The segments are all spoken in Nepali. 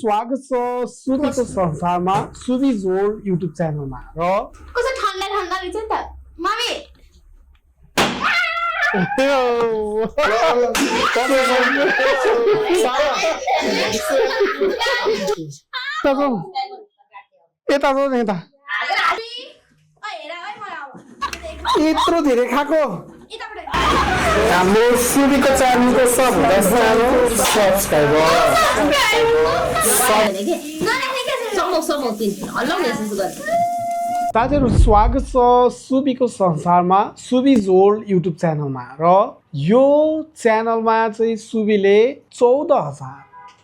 स्वागत छ सुबीको संसारमा सुबी जोल युट्युब च्यानलमा र कस्तो ठन्डा ठन्डा रहेछ नि त मम्मी यता जाऊ न यता यत्रो धेरै खाएको हाम्रो सुबीको च्यानलको सबैजना सब्स्क्राइबर दाजुहरू स्वागत छ सुबीको संसारमा सुबी जोल युट्युब च्यानलमा र यो च्यानलमा चाहिँ सुबीले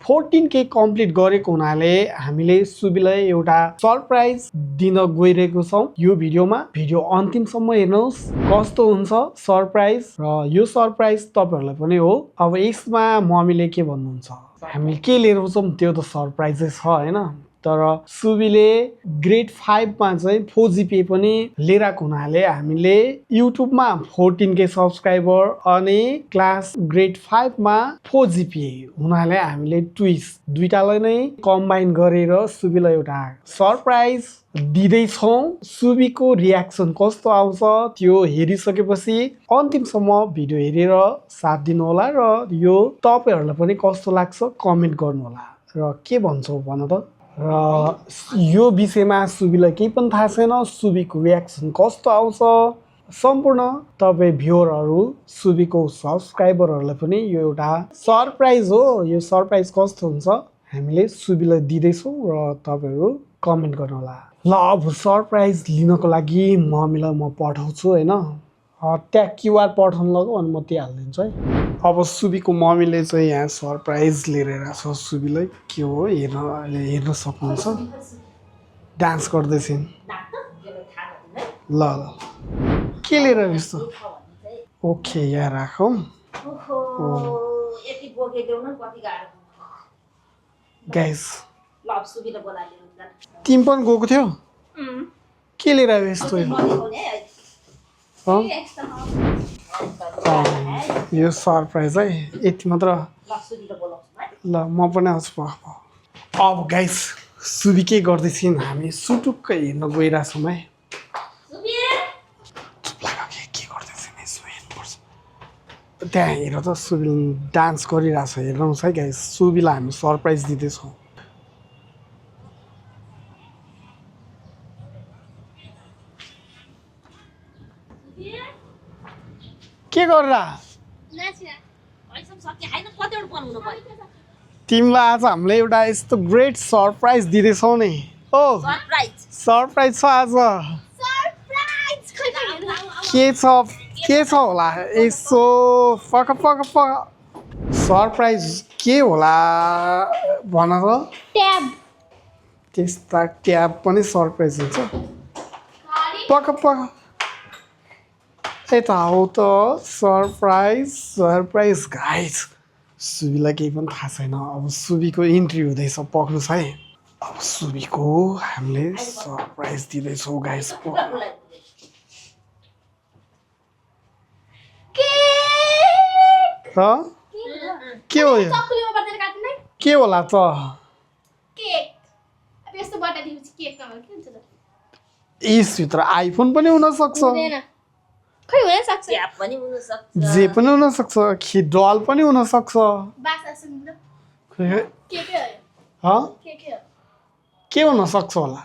14K कम्प्लिट गरेको हुनाले हामीले सुबीलाई एउटा सरप्राइज दिन गइरहेको छौँ यो भिडियोमा भिडियो अन्तिमसम्म हेर्नुहोस् कस्तो हुन्छ सरप्राइज र यो सरप्राइज तपाईँहरूलाई पनि हो अब यसमा मम्मीले के भन्नुहुन्छ हामीले के लिएर आउँछौँ त्यो त सरप्राइजै छ हैन तर सुबीले ग्रेड 5 मा चाहिँ 4GPA पनि लिएर आएको हुनाले हामीले युट्युबमा 14K सब्स्क्राइबर अनि क्लास ग्रेड 5 मा 4GPA हुनाले हामीले ट्विस्ट दुईटालाई नै कम्बाइन गरेर सुबीलाई एउटा सरप्राइज दिँदैछौँ सुबीको रियाक्सन कस्तो आउँछ त्यो हेरिसकेपछि अन्तिमसम्म भिडियो हेरेर साथ दिनु होला र यो तपाईहरुलाई पनि कस्तो लाग्छ कमेन्ट गर्नु होला र के भन्छौ भन त र यो विषयमा सुबीलाई केही पनि थाहा छैन सुबीको रियाक्सन कस्तो आउँछ सम्पूर्ण तपाईँ भ्युअरहरू सुबीको सब्स्क्राइबरहरूलाई पनि यो एउटा सरप्राइज हो यो सरप्राइज कस्तो हुन्छ हामीले सुबीलाई दिँदैछौँ र तपाईँहरू कमेन्ट गर्नु होला ल अब सरप्राइज लिनको लागि मम्मीलाई म पठाउँछु होइन त्यहाँ क्युआर पठाउनु लगाऊ अनि म त्यही हालिदिन्छु है अब सुबीको मम्मीले चाहिँ यहाँ सरप्राइज लिएर आएको छ सुबीलाई के हो हेर्न सक्नुहुन्छ डान्स गर्दैछन् ल ल के लिएर यस्तो ओके यहाँ राखौँ गाइस तिमी पनि गएको थियो के लिएर आयो यस्तो यो सरप्राइज है यति मात्र ल म पनि आउँछु अब गाइस सुबी के गर्दैछिन् हामी सुटुक्कै हेर्न गइरहेछौँ है के गर्दैछन् यसो हेर्नुपर्छ त्यहाँ हेर त सुबी डान्स गरिरहेछ हेर्नुहोस् है गाइस सुबीलाई हामी सरप्राइज दिँदैछौँ के गरेर तिमीलाई आज हामीले एउटा यस्तो ग्रेट सरप्राइज दिँदैछौँ नि ओ सरप्राइज छ आज के छ होला यसो पक पक पक सरप्राइज के होला भन त त्यस्ता ट्याब पनि सरप्राइज हुन्छ पक पक यता हो त सरप्राइज गाइस सुबीलाई केही पनि थाहा छैन अब सुबीको इन्ट्री हुँदैछ पक्नुहोस् है अब सुबीको हामीले सरप्राइज दिँदैछौँ गाइस के हो यो के होला त यसभित्र आइफोन पनि हुनसक्छ जे पनि हुन सक्छ डल पनि हुन सक्छ के हुन सक्छ होला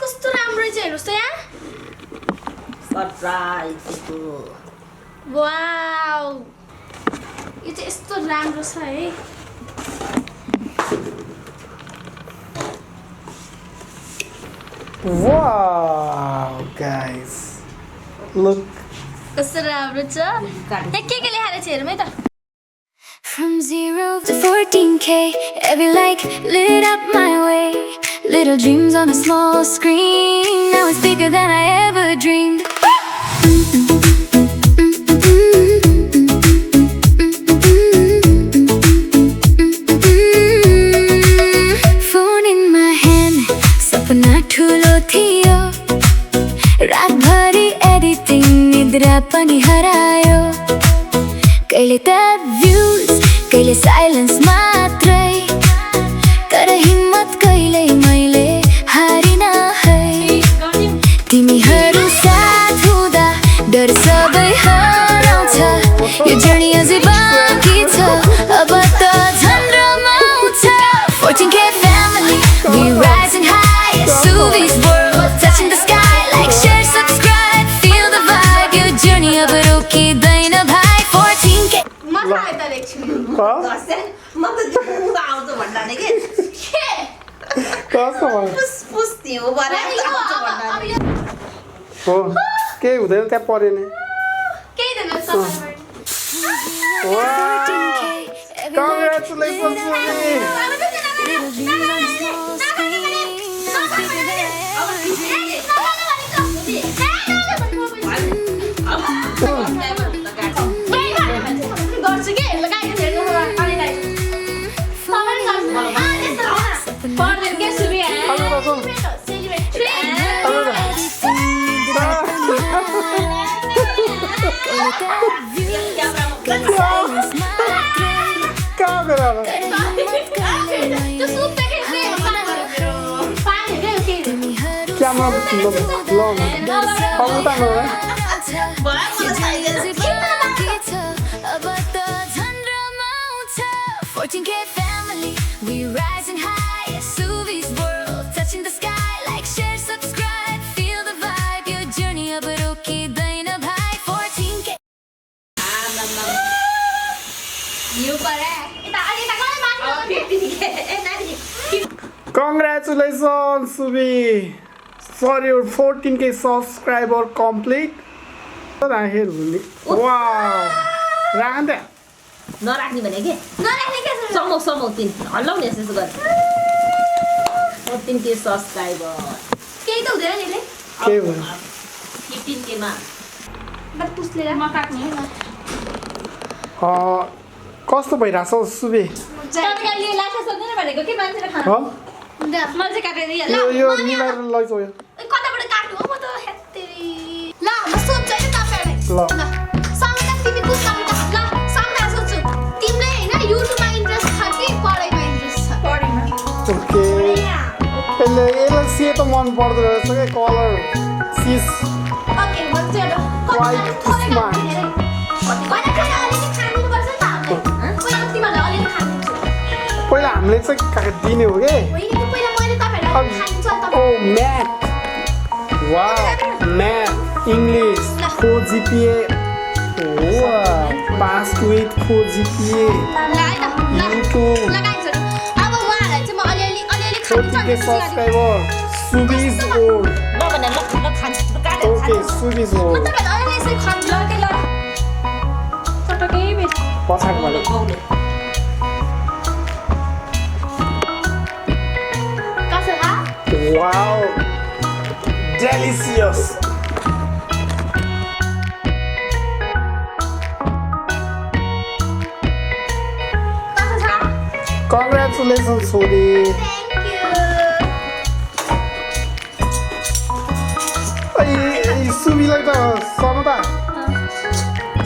कस्तो राम्रो छ हेर्नुहोस् त यहाँ वाउ यो चाहिँ यस्तो राम्रो छ है Wow, guys, look. कस्तो राम्रो छ के लेखेर छ हेरौँ है त From 0 to 14K, every like lit up my way. Little dreams on a small screen, now it's bigger than I ever dreamed. Phone in my hand, sapna thulo thiyo. रात दिनभरि एडिटिङ निद्रा पनि हरायो कहिले त भ्युज कहिले साइलेन्स मात्रै तर हिम्मत कहिले मैले हारिन है तिमीहरू साथ हुँदा डर सबै हराउँछ यो जर्नी अझै बाँकी छ अब त झन् रमाउँछ 14K family we rising high Suvi's world touching the sky like share subscribe feel the vibe यो जर्नी अब रोकिँदैन भाइ 14K मलाई त लेख्छु म त दुःख आउँछ भन्दा नि के कस्तो भयो पुस थियो बरा आउँछ भन्दा नि हो केही हुँदैन त्यहाँ पऱ्यो नि केही छैन सबै कङ्ग्रेचुलेसन्स गर्छु के लगाएको धेरै पर्दैन के सुबि क्यामेरा अब त झन् रमाउँछ 14K family we rising high Suvi's world touching the sky like share subscribe feel the vibe यो journey अब रोकिँदैन भाइ 14K यो परे यता अलि त गरे माथि Congratulations, Subi! For your 14K subscriber complete. Wow! Randa! नराख्ने भने के नराख्ने के समौ समौ तिन हल्लाउने यसो गर 14K सब्स्क्राइबर केही त हुँदैन नि ले के भयो 15K मा बट पुस्लेर म काट्ने हैन कस्तो भइरहेछ सुबी तपाईले लिए लासा सक्दैन भनेको के मान्छेले खानु ह मैले काटेर दिए ल यो निभाएर लैजाऊ यो कताबाट काट्नु हो म त हेत्तेरी ल म सोध्छु है तपाईहरुले ल सामना तिमी कुन काट्नु ल सामना सोध्छु तिमीले हैन युट्युबमा इन्ट्रेस्ट छ कि पढाइमा इन्ट्रेस्ट छ पढाइमा ओके यसलाई सेतो मन पर्दो रहेछ के कलर सिस ओके म चाहिँ Quite smart. पहिला हामीले चाहिँ दिने हो के ओ म्याथ वा math English 4 GPA pass with 4 GPA YouTube 14K subscriber Subi's old ल भने ल खान्छु काटे ओके Subi's old पछाडिबाट Wow, delicious. Congratulations, Suri. सुबीलाई त समता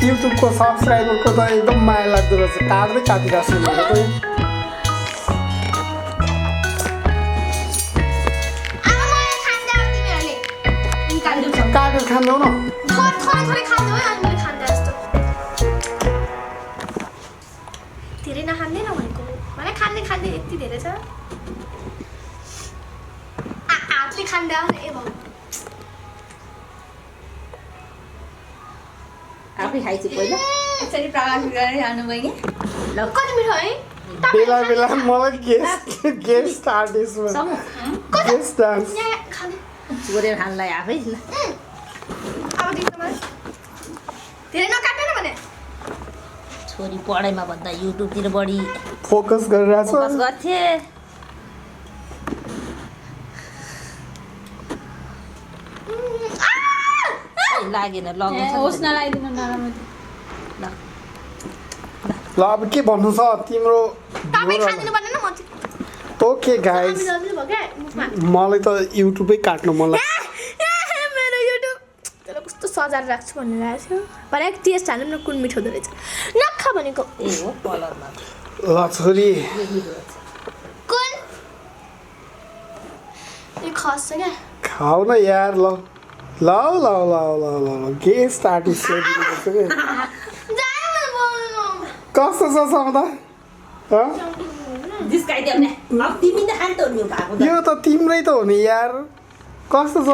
युट्युबको सब्सक्राइबरको त एकदम माया लाग्दो रहेछ काट्दै काटिरहेको छु मैले पनि काटेर खानु न धेरै नखान्दै नभनेको मलाई खान्दै खान्दै यति धेरै छ हातले खान्दा ए भाउ आफै खाइछु पहिला यसरी प्रकाश गरेर हाल्नुभयो कि ल कति मिठो है बेला बेला मलाई गेस्ट आर्टिस्टमा समु गेस्ट डान्स यहाँ खाने गोरेर खानलाई आफै ल अब दिनमा धेरै नकाट्दैन भने छोरी पढाइमा भन्दा युट्युबतिर बढी फोकस गरिरहेछ फोकस गर्थे लागेन लगाउँछ होस् नलाइदिनु नराम्रो ल ल अब के भन्नु छ तिम्रो तपाईँ खादिनु पर्दैन म चाहिँ ओके गाइस जल्दी भयो क्या मुखमा मलाई त युट्युबै काट्नु मन लाग्छ मेरो युट्युब सजाएर राख्छु भनेर आएको थियो भने टेस्ट हाल्नु न कुन मिठो हुँदो रहेछ नखा भनेको ए हो कलरमा ल छोरी कुन यो खस छ क्या खाऊ न यार ल ल ल ल ल ल ल गेस्ट आर्टिस्टले दिनुपर्छ कि जानु बोल्नु कस्तो छ सौदा जिस्काइदेऊ नि अब तिमी त खान त हो नि यो भएको यो त तिम्रै त हो नि यार कस्तो छ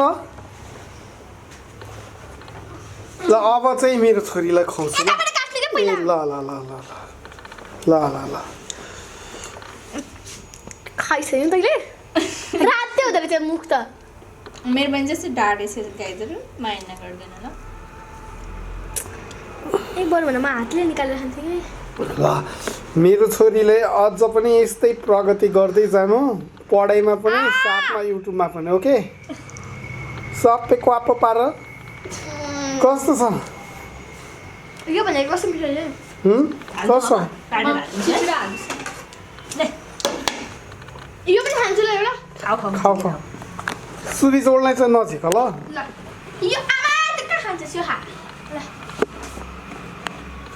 ल अब चाहिँ मेरो छोरीलाई खुवाउँछु ल यताबाट काट्नु क्या ए पहिला ल ल ल ल ल ल ल खाइसक्यौ तैँले रातै हुँदो रहेछ मुख त मेरो पनि जस्तो डाडेछ गाईहरू माया गर्दैन ल एक बरु भन्दा म हातले निकालेर खान्थेँ कि ल मेरो छोरीले अझ पनि यस्तै प्रगति गर्दै जानु पढाइमा पनि साथमा युट्युबमा पनि ओके सबै क्वाप पार कस्तो छ यो भनेको कस्तो मिठो रहेछ कस्तो काटेर हाल्नु ले यो पनि खान्छु ल एउटा खाऊ खाऊ खाऊ खाऊ सुबी जोड्लाई चाहिँ नझिक ल ल यो आमा त कहाँ खान्छ यो खा ल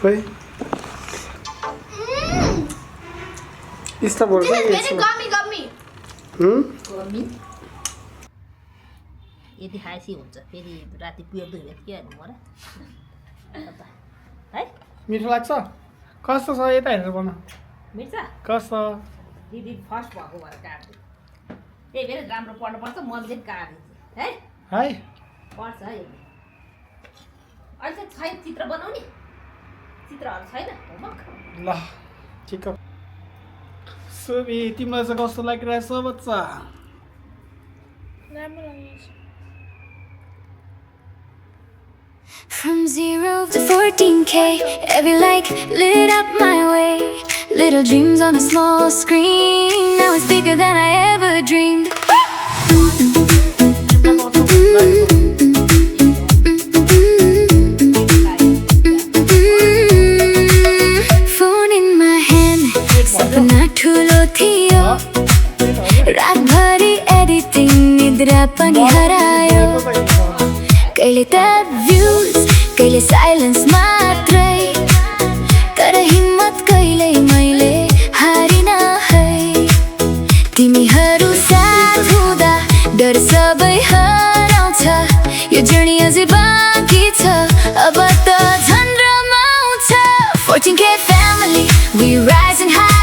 खै स्टप This is very गर्छ gummy gummy. गमी यति खाएपछि हुन्छ फेरि राति पुग्दै हुँदै के हाल्नु मलाई है मिठो लाग्छ कस्तो छ यता हेरेर भन मिर्चा कस्तो दिदी फर्स्ट भएको भएर काट्छु त्यही भएर राम्रो पढ्नुपर्छ मम्मीले पनि काटिदिन्छ है है पढ्छ है अहिले चाहिँ छैन चित्र बनाउने चित्रहरू छैन होमवर्क ल ठिक हो सुबी तिमीलाई चाहिँ कस्तो लागिरहेछ बच्चा राम्रो लाग्छ From 0 to 14K, every like lit up my way. Little dreams on a small screen, now it's bigger than I ever dreamed. Phone in my hand, sapna thulo thiyo. Raat bhari editing, nidra pani harayo. कहिले त भ्युज कहिले साइलेन्स मात्रै तर हिम्मत कहिले मैले हारिन है तिमीहरू साथ हुँदा डर सबै हराउँछ यो जर्नी अझै बाँकी छ अब त झन् रमाउँछ 14K family we rise and high